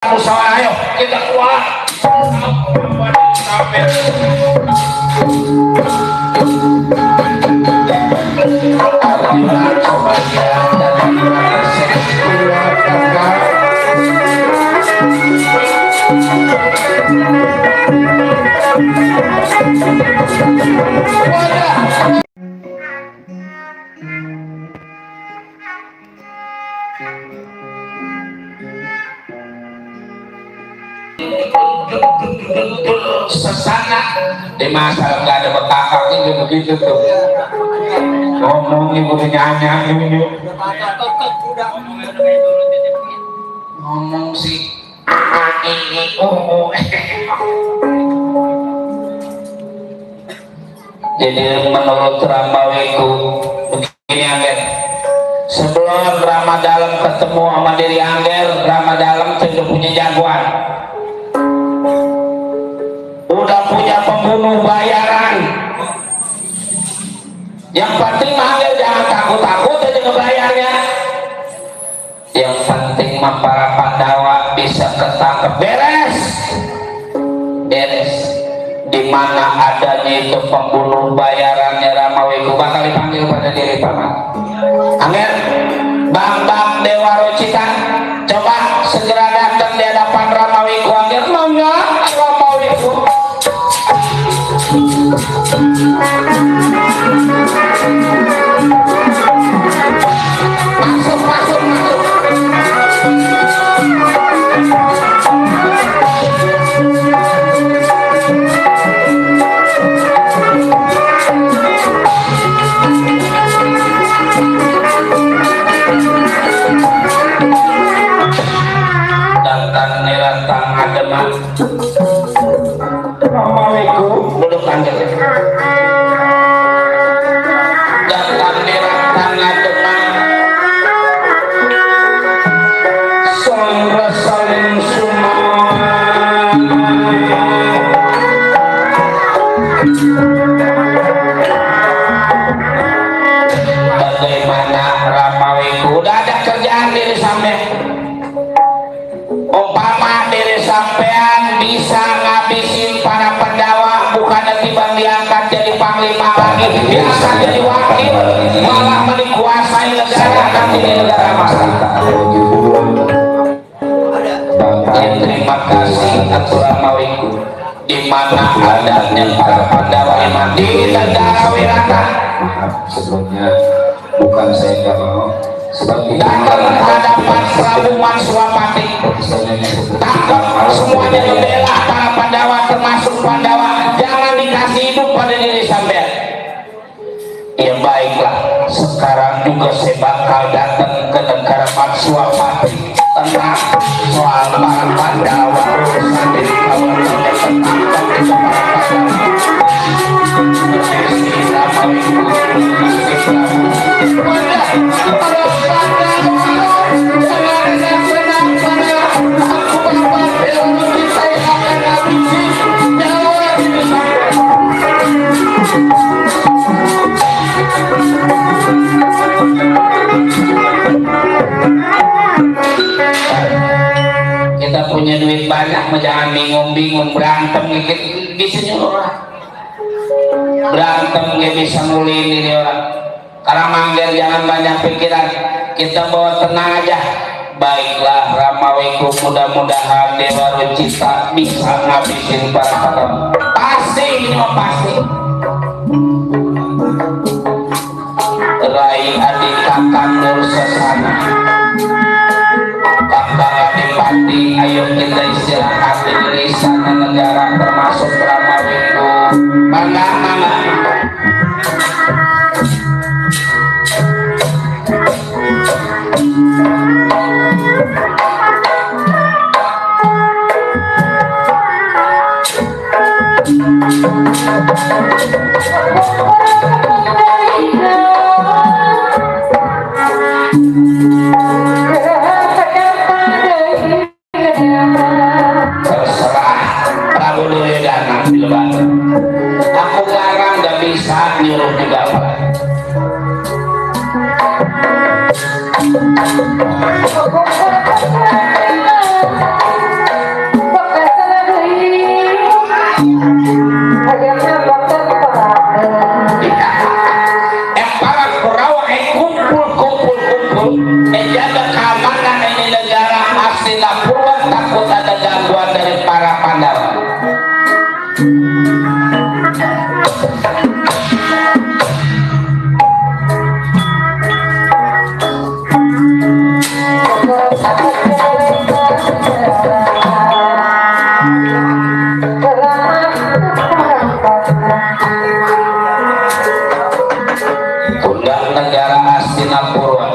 Musawarah, ayo kita keluar. Sesana di masa nggak ada betakak ini begitu tuh ngomong ibu nyanyi ini ngomong sih ini jadi menurut Rambawiku begini Angger, sebelum Ramadhan ketemu sama diri Angger, Ramadhan sudah punya jagoan, udah punya pembunuh bayaran. Yang penting Angger jangan takut-takut aja ngebayarnya. Yang penting mah para Pandawa bisa ketangkep, beres beres. Dimana adanya itu pembunuh bayarannya Ramawiku bakal dipanggil pada diri paman Angger. Bang Dewa Rocikan coba segera datang di hadapan Ramawiku Angger. Mangga Ramawiku. Masuk. Datang nirantang ademan Ramawiku duduk Angger. Datang nirantang ademan Songra saling sumai. Bagaimana Ramawiku udah ada kerjaan diri sampai umpama diri sampean bisa ngabisin para Pandawa, bukan tiba diangkat jadi panglima lagi, diangkat jadi wakil, malah menikuasai negara kan di negara masyarakat. Terima kasih atur Ramawiku, di mana adanya para Pandawa iman di negara Wirata. Maaf sebelumnya, bukan saya nggak mau sebagai datang hadapan Prabu Manswapati, takut semuanya membela para Pandawa, termasuk Pandawa. Jangan dikasih hidup pada diri sampean. Ya baiklah, sekarang juga saya bakal datang ke negara Manswapati tentang soal para Pandawa, urusan diri kawan tertangkap itu para Pandawa. Kita punya duit banyak, jangan bingung-bingung berantem bisa nyuruh berantem gak bisa ngulin diri orang. Karena Angger jangan banyak pikiran, kita bawa tenang aja. Baiklah Ramawiku, mudah-mudahan Dewa Rucita bisa ngabisin para Pandawa. Pasti ini mah pasti. Rai adik kakak Nur Sesana, kakak Adipati, ayo kita istirahat di sana negara termasuk Ramawiku. Mangga. Terserah Prabu Duryodana bilang, aku garang gak bisa nyuruh juga Pak. takut ada gangguan dari para Pandawa. Undang negara Hastinapura,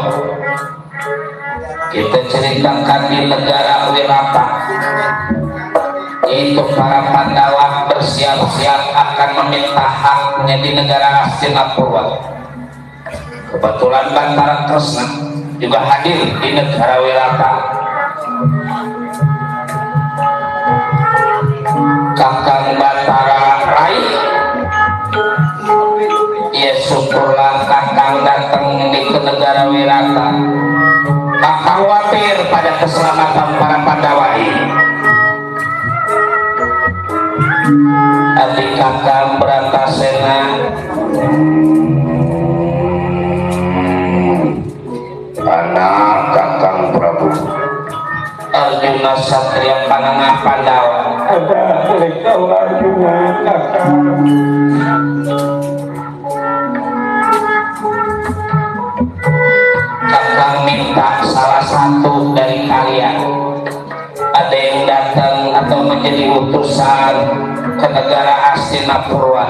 kita ceritakan di negara Wirata, itu para Pandawa bersiap-siap akan meminta haknya di negara Hastinapura. Kebetulan Bantara Kresna juga hadir di negara Wirata. Kakang Bantara Rai, ya syukurlah Kakang datang di ke negara Wirata. Tak khawatir pada keselamatan para Pandawa ini. Adik Kakang Bratasena, anak Kakang Prabu Arjuna Satria Panengah Pandawa. Ada mereka Arjuna Kakang. Kakang minta salah satu dari kalian, ada yang datang atau menjadi utusan ke negara Hastinapura.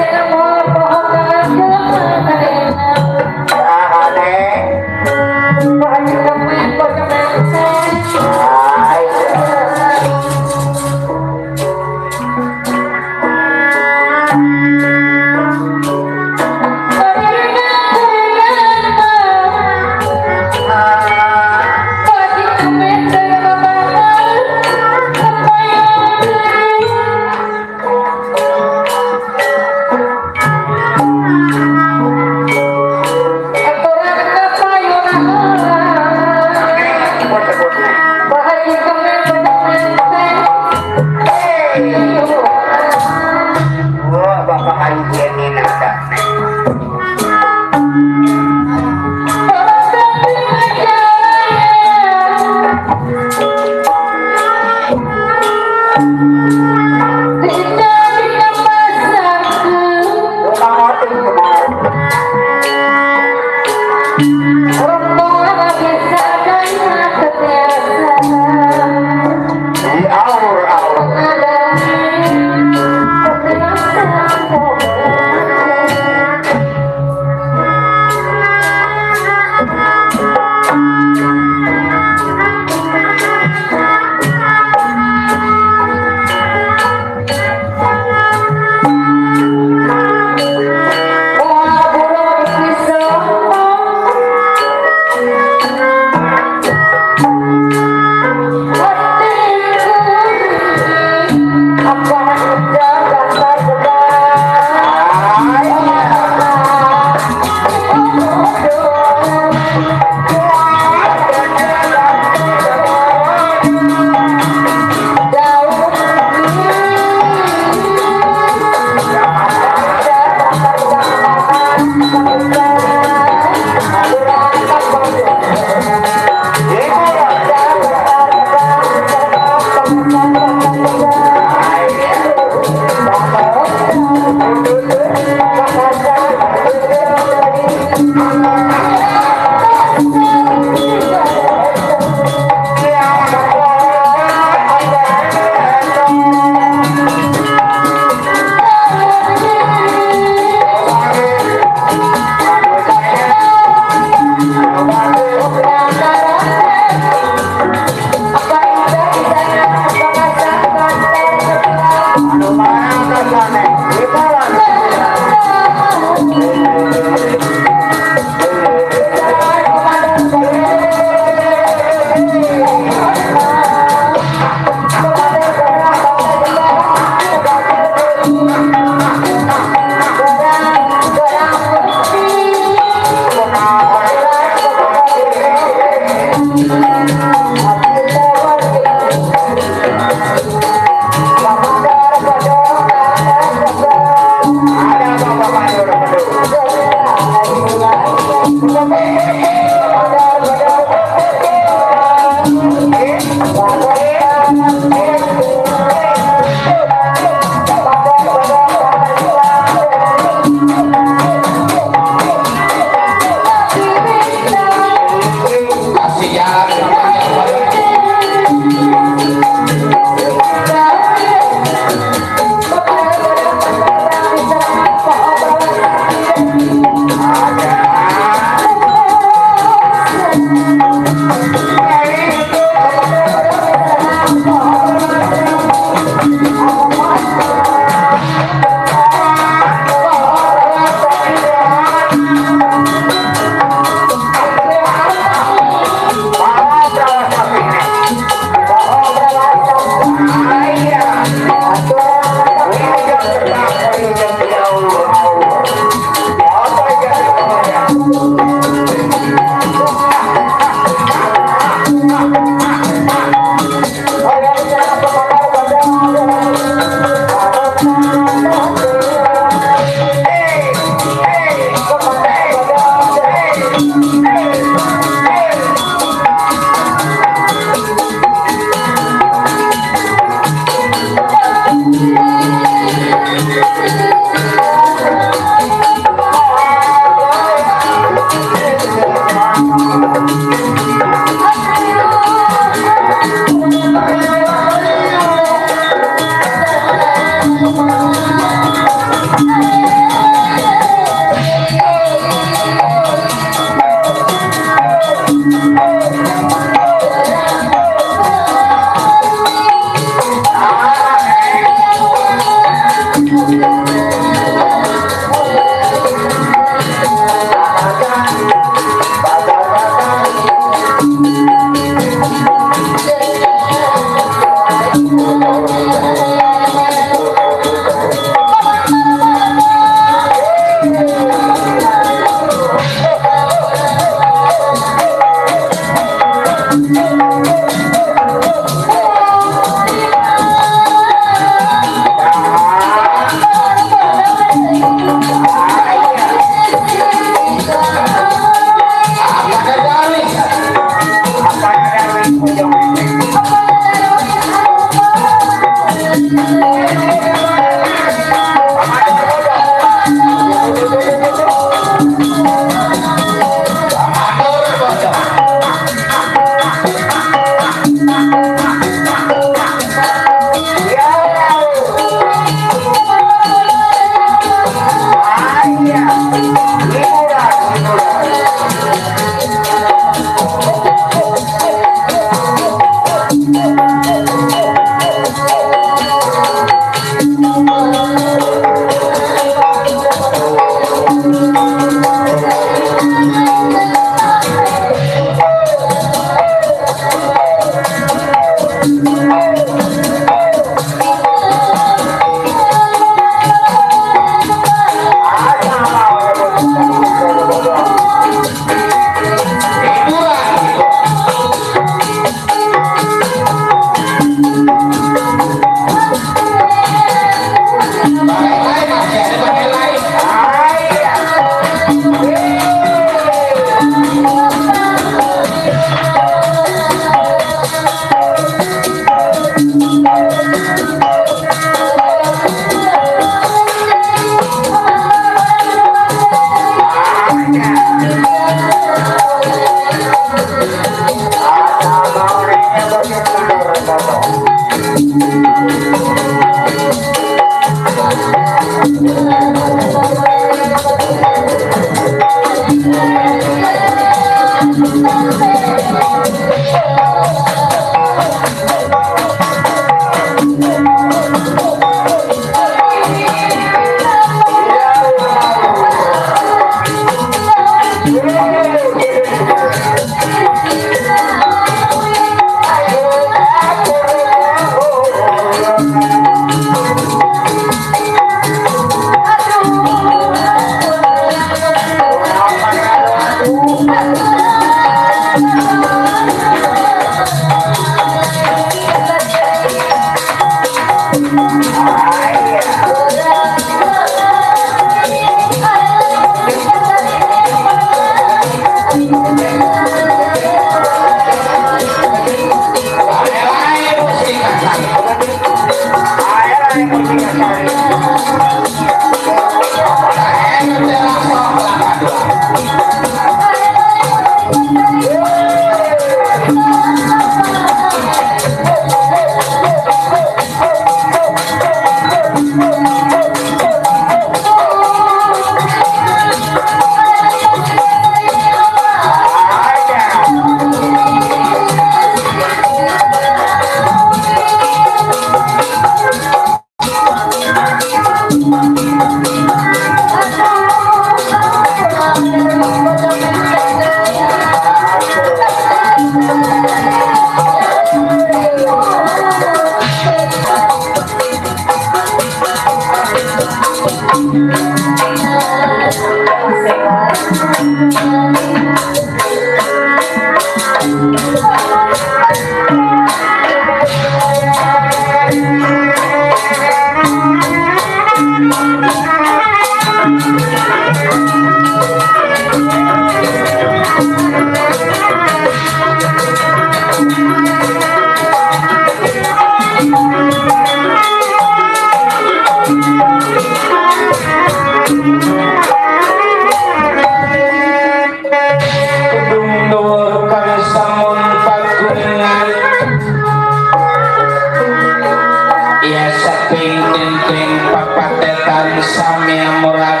samia murad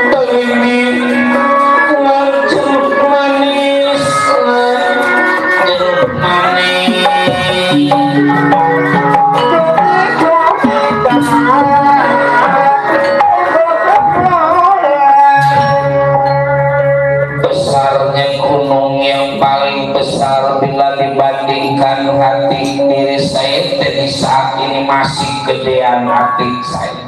belimin jeruk manis jeruk manis besarnya gunung yang paling besar bila dibandingkan hati diri saya, di saat ini masih gedean hati saya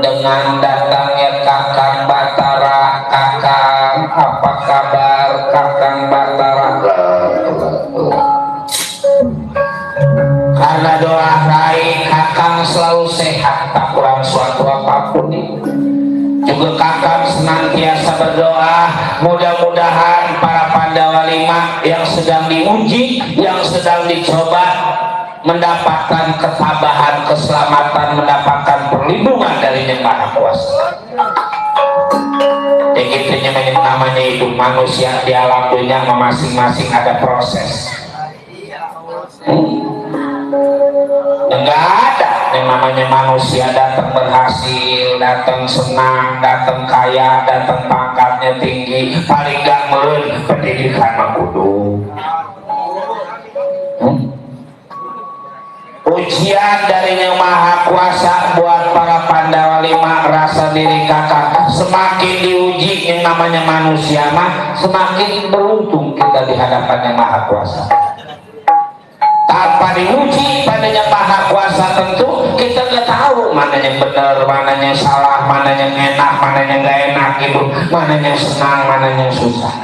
dengan datangnya Kakang Batara. Kakang, apa kabar Kakang Batara? Karena doa Rai Kakang selalu sehat, tak kurang suatu apapun. Juga Kakang senantiasa berdoa mudah-mudahan para Pandawa 5 yang sedang diuji, yang sedang dicoba mendapatkan ketabahan, keselamatan, mendapatkan perlindungan dari Yang Maha Kuasa. Begitunya namanya hidup manusia di alam dunia, masing-masing ada proses. Enggak ada yang namanya manusia datang berhasil, datang senang, datang kaya, datang pangkatnya tinggi, paling gak meren pendidikan kudu. Ujian dari Yang Maha Kuasa buat para Pandawa 5, rasa diri Kakak semakin diuji. Yang namanya manusia mah semakin beruntung kita di hadapan Yang Maha Kuasa. Tanpa diuji pada Yang Maha Kuasa tentu kita nggak tahu mana yang benar, mana yang salah, mana yang enak, mana yang nggak enak, ibu, mana yang senang, mana yang susah.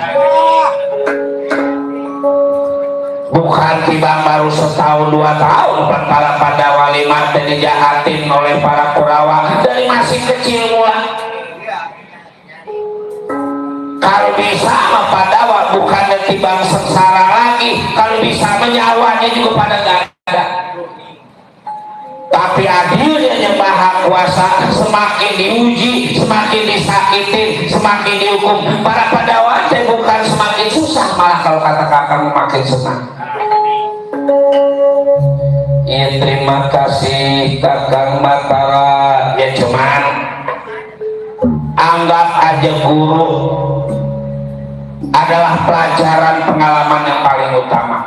Bukan tiba baru setahun 2 tahun para Pandawa 5 dan dijahatin oleh para Kurawa dari masih kecil mula. Kalau bisa sama Pandawa bukan timbang sengsara lagi, kalau bisa menyawanya juga pada gak ada. Tapi adilnya Yang Maha Kuasa, semakin diuji, semakin disakitin, semakin dihukum. Para Pandawa bukan semakin susah, malah kalau kata Kakang makin senang. Ya terima kasih Kakang Batara. Ya cuman anggap aja guru adalah pelajaran pengalaman yang paling utama.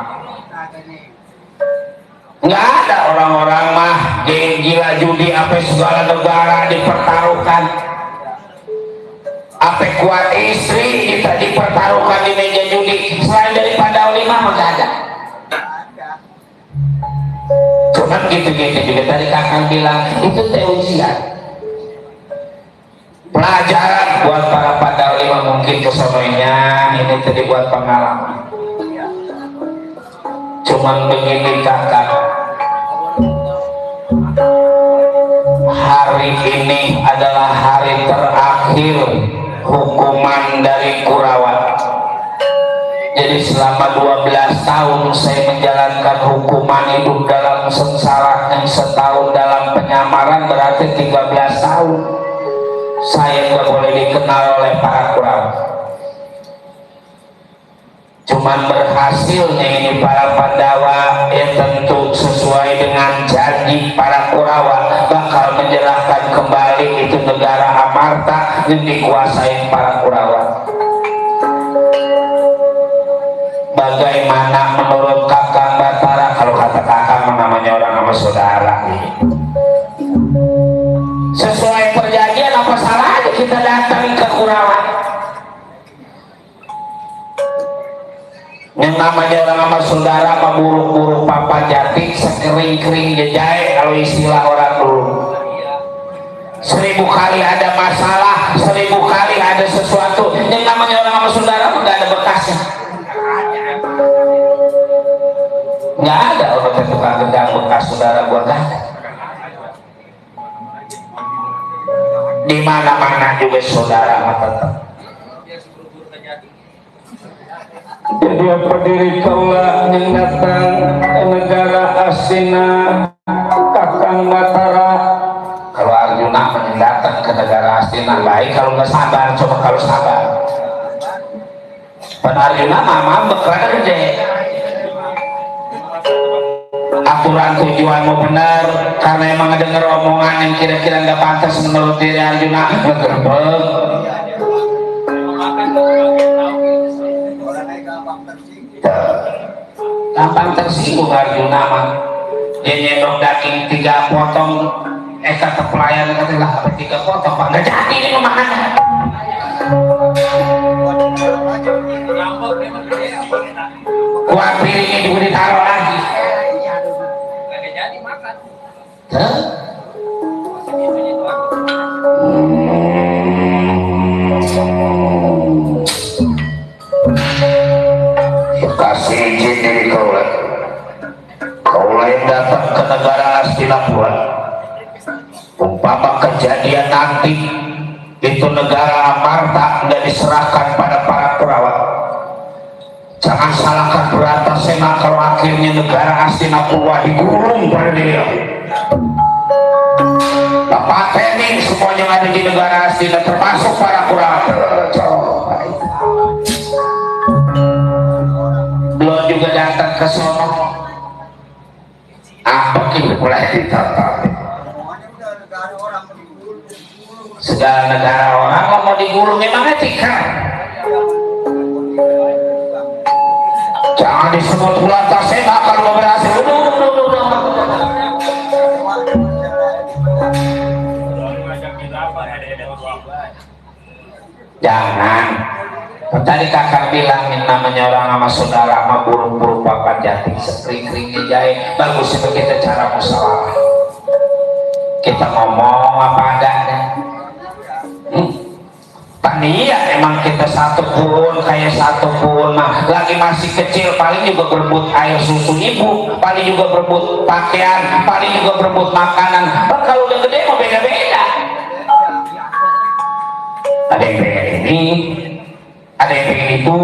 Nggak ada orang-orang mah geng gila judi apa segala negara dipertaruhkan, apa kuat istri kita dipertaruhkan di meja judi. Selain dari Pandawa 5 mah nggak ada. Cuman gitu-gitu juga tadi Kakang bilang itu ujian, pelajaran buat para Pandawa 5 mungkin kesononya ini tadi buat pengalaman. Cuman begini Kakang, hari ini adalah hari terakhir hukuman dari Kurawa. Jadi selama 12 tahun saya menjalankan hukuman hidup dalam sengsara, yang setahun dalam penyamaran berarti 13 tahun. Saya nggak boleh dikenal oleh para Kurawa. Cuman berhasilnya ini para Pandawa ya tentu sesuai dengan janji para Kurawa bakal menyerahkan kembali itu negara Amarta yang dikuasai para Kurawa. Bagaimana menurut Kakang Batara? Kalau kata Kakang namanya orang sama saudara, sesuai perjanjian apa salahnya kita datang ke Kurawa? Yang namanya orang sama saudara buruk-buruk papa jati sekering-kering jejai kalau istilah orang dulu. 1000 kali ada masalah, 1000 kali ada sesuatu. Yang namanya orang sama saudara nggak ada bekasnya. Nggak ada orang yang tukang gendang bekas saudara gua, nggak ada. Di mana-mana juga saudara mah tetap. Jadi apa diri kaulah yang datang ke negara Astina Kakang Batara. Kalau Arjuna datang ke negara Astina baik, kalau nggak sabar, coba kalau sabar. Pada Arjuna mama bekerja gede. aturan tujuanmu benar, karena emang denger omongan yang kira-kira nggak pantas menurut diri Arjuna ngegerbek. Gampang tersinggung Arjuna mah. Dia nyendok daging 3 potong, kata pelayan katalah apa 3 potong pak, nggak jadi ini memakan. Kuah piringnya juga ditaruh lagi. Nggak jadi makan. Kasih izin dari kau yang datang ke negara Hastinapura. Umpama kejadian nanti itu negara Amarta tidak diserahkan pada para Kurawa, jangan salahkan Bratasena kalau akhirnya negara Hastinapura digulung pada dia. Bapak Tening semuanya yang ada di negara Hastina termasuk para Kurawa. Belum juga datang ke sono, apa kita mulai ditata. Segala negara orang mau digulung memang etika. Jangan disebut bulan tasema kalau berhasil. Jangan. Tadi kakak bilang namanya orang sama saudara sama burung-burung papan jati sekering-keringnya jahit. Bagus itu kita cara musyawarah. Kita ngomong apa adanya. Iya emang kita satu pun kayak satu pun mah lagi masih kecil paling juga berebut air susu ibu, paling juga berebut pakaian, paling juga berebut makanan. Kalau udah gede mah beda-beda. Ada yang pengen ini, ada yang pengen itu,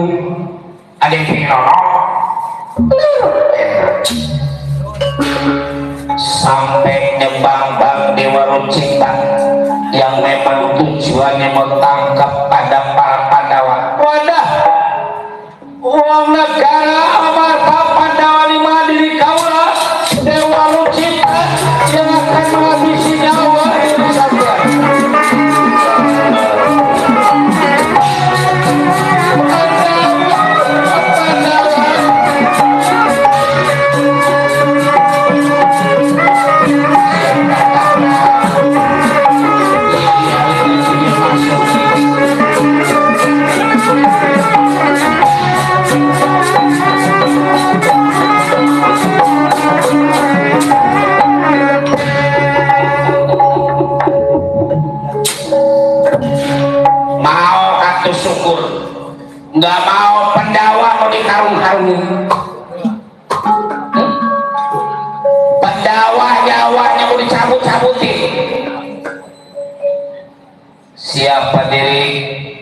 ada yang pengen nolong. Sampai nyembang-bang Dewa Rucita yang memang tujuannya mau tangkap pada para Pandawa. Wadah, uang negara Amarta Pandawa di Madiri Kaula, Dewa Rucita yang akan menghabisi nyawa ini saja. Nggak mau Pandawa mau dikarung-karungin, Pandawa nyawanya mau dicabut-cabutin. Siapa diri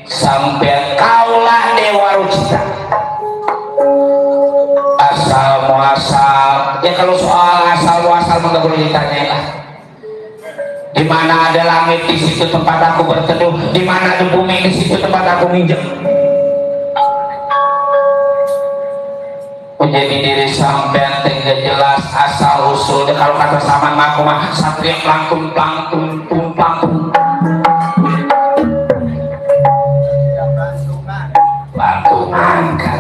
sampai kaulah Dewa Rucita, asal muasal ya. Kalau soal asal muasal nggak boleh ditanya lah. Di mana ada langit di situ tempat aku berteduh, di mana ada bumi di situ tempat aku minjem. Menjadi diri sampean tinggal jelas asal usul. Kalau kata saman aku mah satria pelangkung pelangkung pelangkung pelangkungan kan.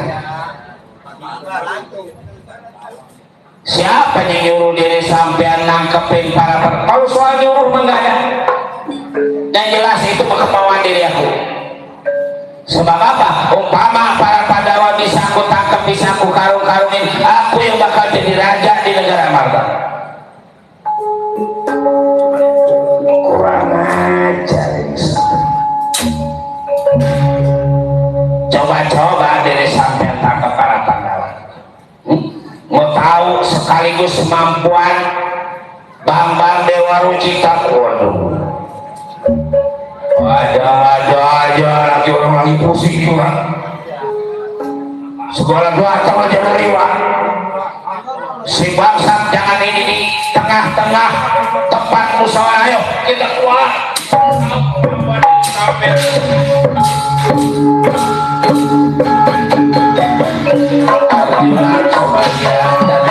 Siapa yang nyuruh diri sampean nangkepin para kalau soal nyuruh menggada. Yang jelas itu kemauan diri aku. Sebab apa? Umpama para Pandawa bisa aku tangkap, bisa aku karung-karungin, aku yang bakal jadi raja di negara Amarta. Kurang ajar ini. Coba-coba diri sampai tangkap para Pandawa. Mau tahu sekaligus kemampuan Bambang Dewa Rucita. Waduh. Ada aja lagi orang lagi pusing juga. Sekolah dua sama aja meriwa. Si bangsat jangan ini di tengah-tengah tempat musyawarah. Ayo kita keluar. Arjuna coba dia dan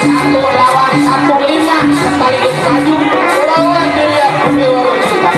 Satu lawan 15 sekaligus maju lawan Dewa Dewa Cinta.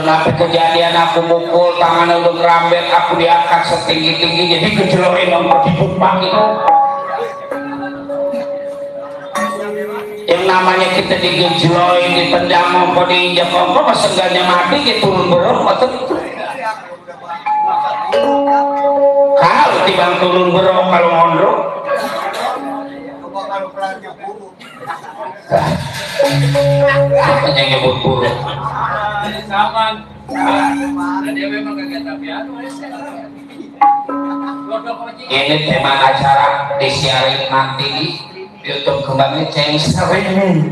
Tapi kejadian aku mukul tangan udah ngerambet, aku diangkat setinggi-tinggi jadi kejeloin nomor dibupak itu. Yang namanya kita digejeloin, ditendang ngompo, diinjak ngompo, pas enggaknya mati kita turun berok atau kalau tibang turun berok kalau ngondrok hanya nyebut buruk. Ini tema acara disiarin nanti di YouTube kembali ceng sering.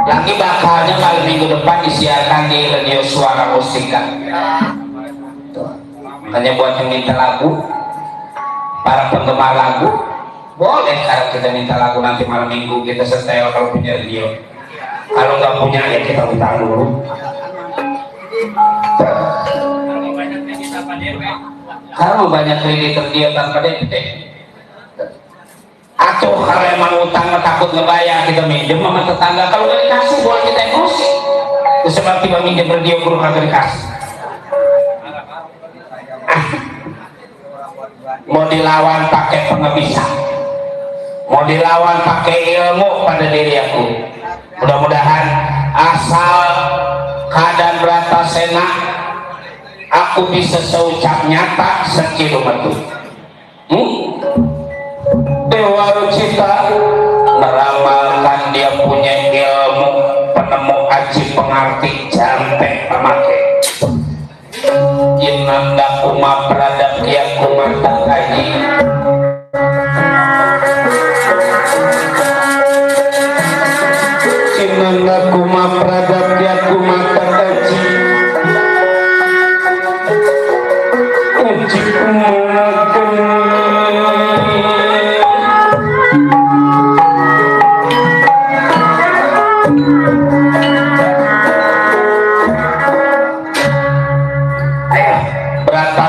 Lagi bakalnya malam minggu depan disiarkan di radio Suara Musika. Hanya buat yang minta lagu, para penggemar lagu boleh sekarang kita minta lagu nanti malam minggu kita setel kalau punya radio. Kalau nggak punya ya kita minta dulu. Kalau banyak kreditor dia tanpa DP. Atau kalau emang utang takut ngebayar kita minjem sama tetangga, kalau nggak dikasih boleh kita emosi. Terus sebab tiba minjem radio kurang nggak dikasih. Mau dilawan pakai pengebisan, mau dilawan pakai ilmu pada diri aku. Mudah-mudahan asal keadaan Bratasena aku bisa seucap nyata sekilo betul. Dewa Rucita meramalkan dia punya ilmu, penemu aji pengerti jampe pemakai. Inanda kuma beradab dia kuma takaji. Inanda kuma beradab dia kuma takaji. Uji kumulakan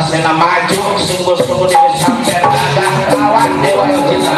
pasena maju sungguh-sungguh dia sampai agak lawan Dewa Cinta.